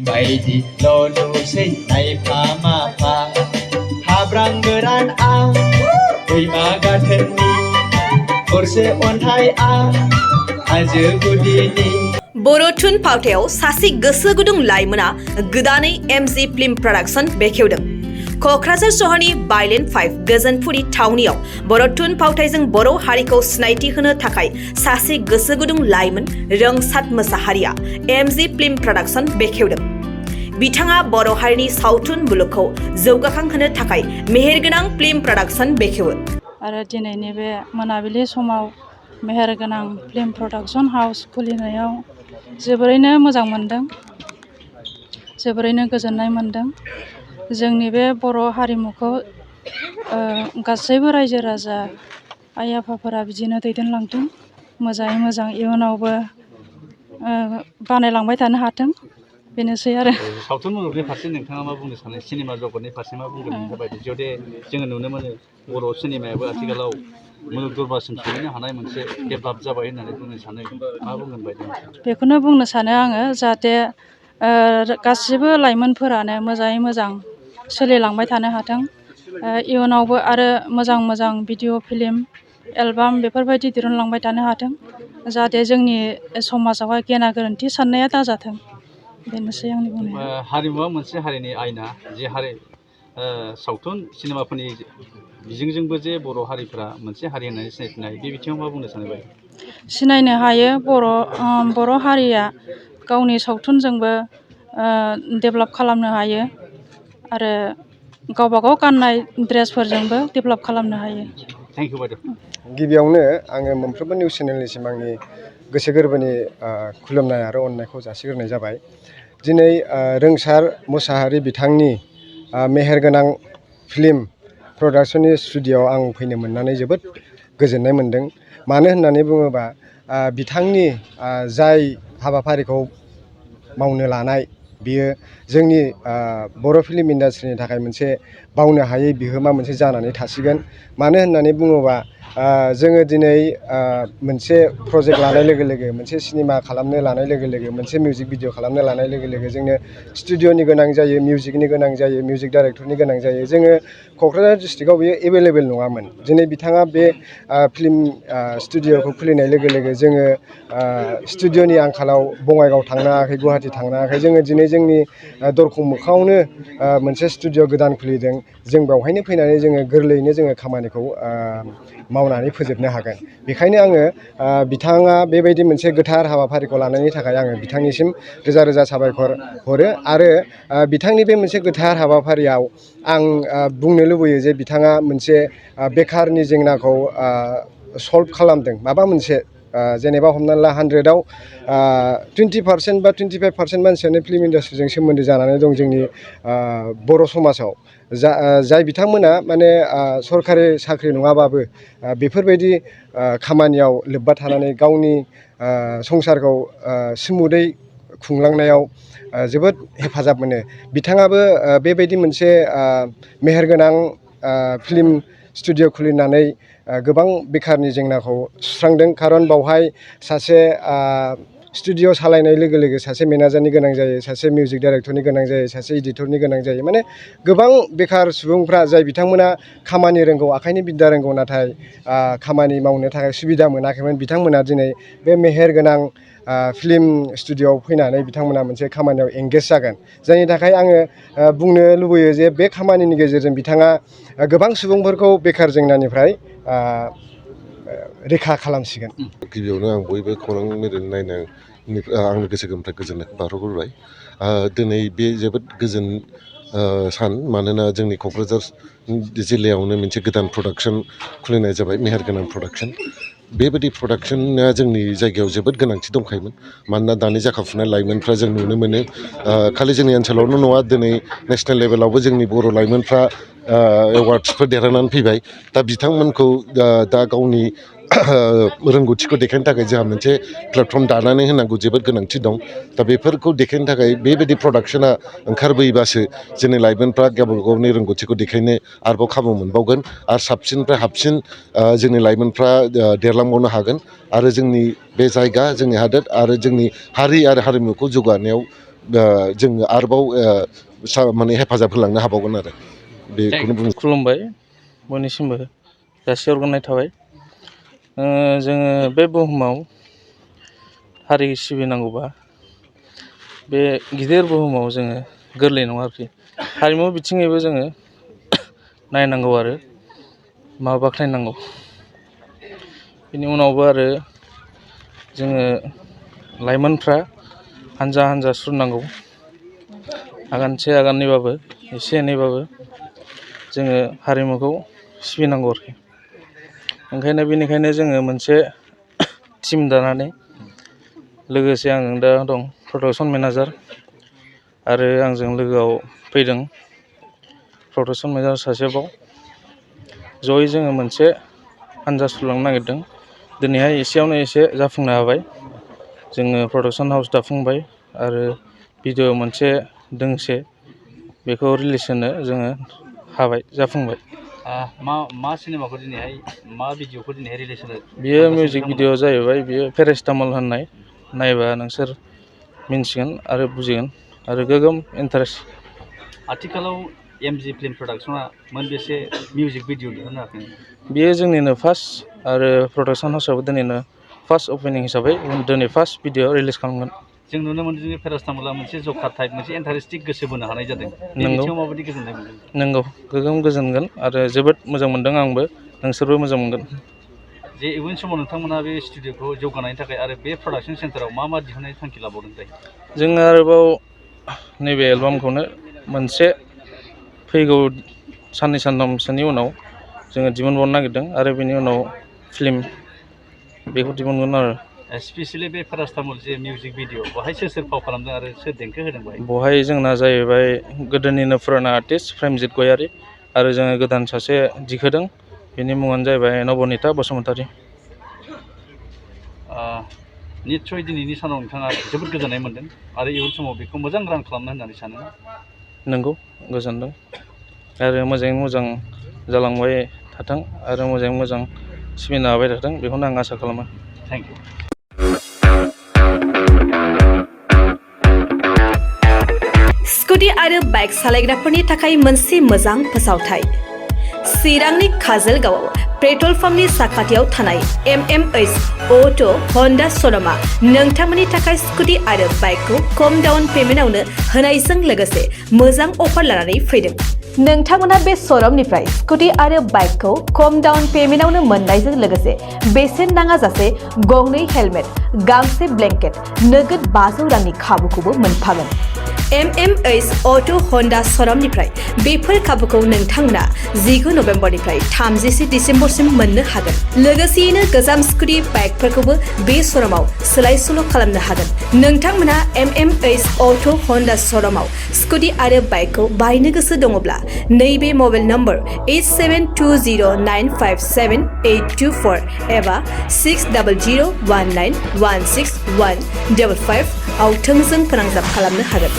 बायदिल' नुसै नायफा माफा हाब्रां गोरानआ दैमा गाथोननि गरसे अन्थाइआ हाजो गुदिनि बर' थुन फावथायाव सासे गोसो गुदुं लाइमोना गोदानै एमजि फिल्म प्रडाक्शन बेखेवदों। क'क्राझार सहरनि न-5 गोजोनपुरि थावनियाव बर' थुन फावथायजों बर' हारिखौ सिनायथि होनो थाखाय सासे गोसो गुदुं लाइमोन रोंसार मोसाहारिया एमजि फिल्म प्रडाक्शन बेखेवदों। बिथाङा बर' हारिनि सावथुन मुलुगखौ जौगाखांहोनो थाखाय मेहेरगोनां फिल्म प्रडाक्शन बेखेवो। आरो दिनैनि बे मोनाबिलि समाव मेहेरगोनां फिल्म प्रडाक्शन हाउस खुलिनायाव जोबोरैनो मोजां मोनदों, जोबोरैनो गोजोननाय मोनदों। जोंनि बे बर' हारिमुखौ गासैबो रायजो राजा आइ आफाफोरा बिदिनो दैदेनलांथों, मोजाङै मोजां इयुनावबो बानायलांबाय थानो हाथों, बेनोसै आरो। सावथुन मुलुगनि फारसे नोंथाङा मा बुंनो सानो? सिनेमा जगतनि फारसे मा बुंगोन बेफोरबायदि जुदि जोङो नुनो मोनो बर' सिनेमायाबो आथिखालाव मुलुग दरबारसिम सहैनो हानाय मोनसे डेभेलप जाबाय होननानै बुंनो सानो, मा बुंगोन बायदि? बेखौनो बुंनो सानो आङो, जाहाथे गासिबो लाइमोनफोरानो मोजाङै मोजां सोलिलांबाय थानो हाथों, इयुनावबो आरो मोजां मोजां भिडिअ' फिल्म एलबाम बेफोरबायदि दिहुनलांबाय थानो हाथों, जाहाथे जोंनि समाजावहाय गेना गोरोन्थि साननाया दाजाथों, बेनोसै आंनि बुंनाया। हारिमुवा मोनसे हारिनि आयना, जे हारि सावथुन सिनेमाफोरनि बिजोंजोंबो जे बर' हारिफ्रा मोनसे हारि होननानै सिनायथिनो हायो, बे बिथिङाव मा बुंनो सानो बायदि? सिनायनो हायो, बर' हारिया गावनि सावथुनजोंबो डेभेलप खालामनो हायो आरो गावबा गाव गाननाय ड्रेसफोरजोंबो डेभेलप खालामनो हायो। थेंक इउ बायद'। गिबियावनो आङो मोनफ्रोमबो निउस चेनेलनिसिम आंनि गोसो गोरबोनि खुलुमनाय आरो अननायखौ जासिग्रोनाय जाबाय। दिनै रोंसार मोसाहारि बिथांनि मेहेरगोनां फिल्म प्रडाक्शननि स्टुडिअ'आव आं फैनो मोननानै जोबोद गोजोननाय मोनदों। मानो होननानै बुङोबा बिथांनि जाय हाबाफारिखौ मावनो लानाय, बियो जोंनि बर' फिल्म इन्डास्ट्रिनि थाखाय मोनसे बावनो हायै बिहोमा मोनसे जानानै थासिगोन। मानो होननानै बुङोबा जोङो दिनै मोनसे प्रजेक्ट लानाय लोगो लोगो, मोनसे सिनेमा खालामनो लानाय लोगो लोगो, मोनसे मिउजिक भिडिअ खालामनो लानाय लोगो लोगो जोंनो स्टुडिअ'नि गोनां जायो, मिउजिकनि गोनां जायो, मिउजिक डाइरेक्टरनि गोनां जायो। जोङो क'क्राझार डिस्ट्रिक्टआव बेयो एभेलेबेल नङामोन। दिनै बिथाङा बे फिल्म स्टुडिअ'खौ खुलिनाय लोगो लोगो जोङो स्टुडिअ'नि आंखालाव बङाइगाव थांनो हायाखै, गुवाहाटि थांनो हायाखै। जोङो दिनै जोंनि दरखं मोखाङावनो मोनसे स्टुडिअ' गोदान खुलिदों। जों बेवहायनो फैनानै जोङो गोरलैयैनो जोङो खामानिखौ मावनानै फोजोबनो हागोन। बेखायनो आङो बिथाङा बेबायदि मोनसे गोथार हाबाफारिखौ लानायनि थाखाय आङो बिथांनिसिम रोजा रोजा साबायखर हरो। आरो बिथांनि बे मोनसे गोथार हाबाफारियाव आं बुंनो लुबैयो जे बिथाङा मोनसे बेखारनि जेंनाखौ सल्भ खालामदों। माबा मोनसे जेनेबा हमनानै ला 100आव 20% बा 25% मानसियानो फिल्म इन्डास्ट्रिजों सोमोन्दो जानानै दं जोंनि बर' समाजाव। जाय बिथांमोना माने सरकारि साख्रि नङाबाबो बेफोरबायदि खामानियाव लोब्बा थानानै गावनि संसारखौ स्मुथै खुंलांनायाव जोबोद हेफाजाब मोनो। बिथाङाबो बेबायदि मोनसे मेहेरगोनां फिल्म स्टुडिअ' खुलिनानै गोबां बेखारनि जेंनाखौ सुस्रांदों। खारन बावहाय सासे स्टुडिअ' सालायनाय लोगो लोगो सासे मेनेजारनि गोनां जायो, सासे मिउजिक डाइरेक्टरनि गोनां जायो, सासे इडिटरनि गोनां जायो। माने गोबां बेखार सुबुंफ्रा जाय बिथांमोना खामानि रोंगौ, आखाइनि बिद्दा रोंगौ, नाथाय खामानि मावनो थाखाय सुबिदा मोनाखैमोन, बिथांमोना दिनै बे मेहेरगोनां फिल्म स्टुडिअ'आव फैनानै बिथांमोना मोनसे खामानियाव एंगेज जागोन। जायनि थाखाय आङो बुंनो लुबैयो जे बे खामानिनि गेजेरजों बिथाङा गोबां सुबुंफोरखौ बेखार जेंनानिफ्राय रैखा खालामसिगोन। गिबियावनो आं बयबो खौरां मेरैनो नायनो आंनि गोसो गोरबोनिफ्राय गोजोननायखौ बारहरग्रोबाय। दिनै बे जोबोद गोजोन सान, मानोना जोंनि क'क्राझार जिल्लायावनो मोनसे गोदान प्रडाक्शन खुलिनाय जाबाय, मेहेरगोनां प्रडाक्शन। बेबायदि प्रडाक्शना जोंनि जायगायाव जोबोद गोनांथि दंखायोमोन। मानोना दानि जाखांफुनाय लाइमोनफ्रा जों नुनो मोनो, खालि जोंनि ओनसोलावल' नङा, दिनै नेसनेल लेभेलावबो जोंनि बर' लाइमोनफ्रा एवार्डसफोर देरहानानै फैबाय। दा बिथांमोनखौ दा गावनि रोंगौथिखौ देखायनो थाखाय जोंहा मोनसे प्लेटफर्म दानानै होनांगौ जोबोद गोनांथि दं। दा बेफोरखौ देखायनो थाखाय बेबायदि प्रडाक्शना ओंखारबोयोबासो जोंनि लाइमोनफ्रा गावबा गावनि रोंगौथिखौ देखायनो आरोबाव खाबु मोनबावगोन, आरो साबसिननिफ्राय हाबसिन जोंनि लाइमोनफ्रा देरलांबावनो हागोन। आरो जोंनि बे जायगा, जोंनि हादोर आरो जोंनि हारि आरो हारिमुखौ जौगानायाव जोङो आरोबाव माने हेफाजाब होलांनो हाबावगोन आरो बेखौनो बुंनो खुलुमबाय बयनिसिमबो जासिहरग्रोनाय थाबाय जोङो बे बुहुमाव हारि सिबिनांगौबा बे गिदिर बुहुमाव जोङो गोरलै नङा आरोखि हारिमु बिथिङैबो जोङो नायनांगौ आरो बाख्नायनांगौ बेनि उनावबो आरो जोङो लाइमोनफ्रा हानजा हानजा सुरनांगौ आगानसे आगाननैबाबो एसे एनैबाबो जोङो हारिमुखौ सिबिनांगौ आरोखि बेनिखायनो जोङो मोनसे टिम दानानै लोगोसे आंजों दा दं प्रडाक्सन मेनेजार आरो आंजों लोगोआव फैदों प्रडाक्सन मेनेजार सासेबाव जयै जोङो मोनसे हानजा सुरलांनो नागिरदों दिनैहाय एसेयावनो एसे जाफुंनो हाबाय जोङो प्रडाक्सन हाउस दाफुंबाय आरो भिडिअ मोनसे दोंसे बेखौ रिलिज होनो जोङो हाबाय जाफुंबाय मा सिनेमाखौ दिनैहाय मा भिडिअखौ दिनैहाय रिलिज होनो बियो मिउजिक भिडिअ जाहैबाय बियो पेरासिटामल होननाय नायबा नोंसोर मिन्थिगोन आरो बुजिगोन आरो गोगोम इन्टारेस्ट आथिखालाव एमजि फिल्म प्रडाक्सना मोनबेसे मिउजिक भिडिअ दिहुननो बियो जोंनिनो फार्स्ट आरो प्रडाक्सन हाउसआबो दिनैनो फार्स्ट अपेनिं हिसाबै दिनै फार्स्ट भिडिअ रिलिज खालामगोन जों नुनो मोन्दों जे पेरासिटामला मोनसे जखा टाइप मोनसे इन्टारेस्टिं गोसो बोनो हानाय जादों नंगौ माबायदि गोजोननाय मोनदों नंगौ गोगोम गोजोनगोन आरो जोबोद मोजां मोनदों आंबो नोंसोरबो मोजां मोनगोन जे इयुन समाव नोंथांमोना बे स्टुडिअखौ जौगानायनि थाखाय आरो बे प्रडाक्सन सेन्टाराव मा दिहुननायनि थांखि लाबावदों जायो जोङो आरोबाव नैबे एलबामखौनो मोनसे फैगौ साननै सानथामसोनि उनाव जोङो दिहुनबावनो नागिरदों आरो बेनि उनाव फिल्म बेखौ दिहुनगोन आरो स्पेसियेलि बे पेरासिटामल जे मिउजिक भिडिअ बेवहाय सोर फाव खालामदों आरो सोर देंखो होदों बहाय जोंना जाहैबाय गोदोनिनो फुराना आर्टिस्ट प्रेमजित गयारि आरो जोङो गोदान सासे दिखोदों बेनि मुङानो जाहैबाय नबनिता बसुमतारी निस्सय दिनैनि सानाव नोंथाङा जोबोद गोजोननाय मोन्दों आरो इयुन समाव बेखौ मोजां रान खालामनो होननानै सानो नंगौ गोजोनदों आरो मोजाङै मोजां जालांबाय थाथों आरो मोजाङै मोजां सिबिनो हाबाय थाथों बेखौनो आं आसा खालामो थेंक इउ स्कुटि आरो बाइक सालायग्राफोरनि थाखाय मोनसे मोजां फोसावथाय चिरांनि काजलगावआव पेट्रल पाम्पनि साखाथियाव थानाय MMH अट' हन्डा श'रुमआ नोंथांमोननि थाखाय स्कुटि आरो बाइकखौ खम डाउन पेमेन्टआवनो होनायजों लोगोसे मोजां अफार लानानै फैदों नोंथांमोना बे श'रुमनिफ्राय स्कुटि आरो बाइकखौ खम डाउन पेमेन्टआवनो मोननायजों लोगोसे बेसेन नाङाजासे गंनै हेलमेट गांसे ब्लेंकेट नोगोद 500 रांनि खाबुखौबो मोनफागोन MMH अट' हन्डा श'रुमनिफ्राय बेफोर खाबुखौ नोंथांमोना 19 नभेम्बरनिफ्राय 30 डिसेम्बरसिम मोननो हागोन लोगोसेयैनो गोजाम स्कुटि बाइकफोरखौबो बे श'रुमाव सोलाय सोल' खालामनो हागोन नोंथांमोना MMH अट' हन्डा श'रुमाव स्कुटि आरो बाइकखौ बायनो गोसो दङब्ला नैबे मबाइल नम्बर 8720957824 एबा 6001916155 आव थोंजों फोनांजाब खालामनो हागोन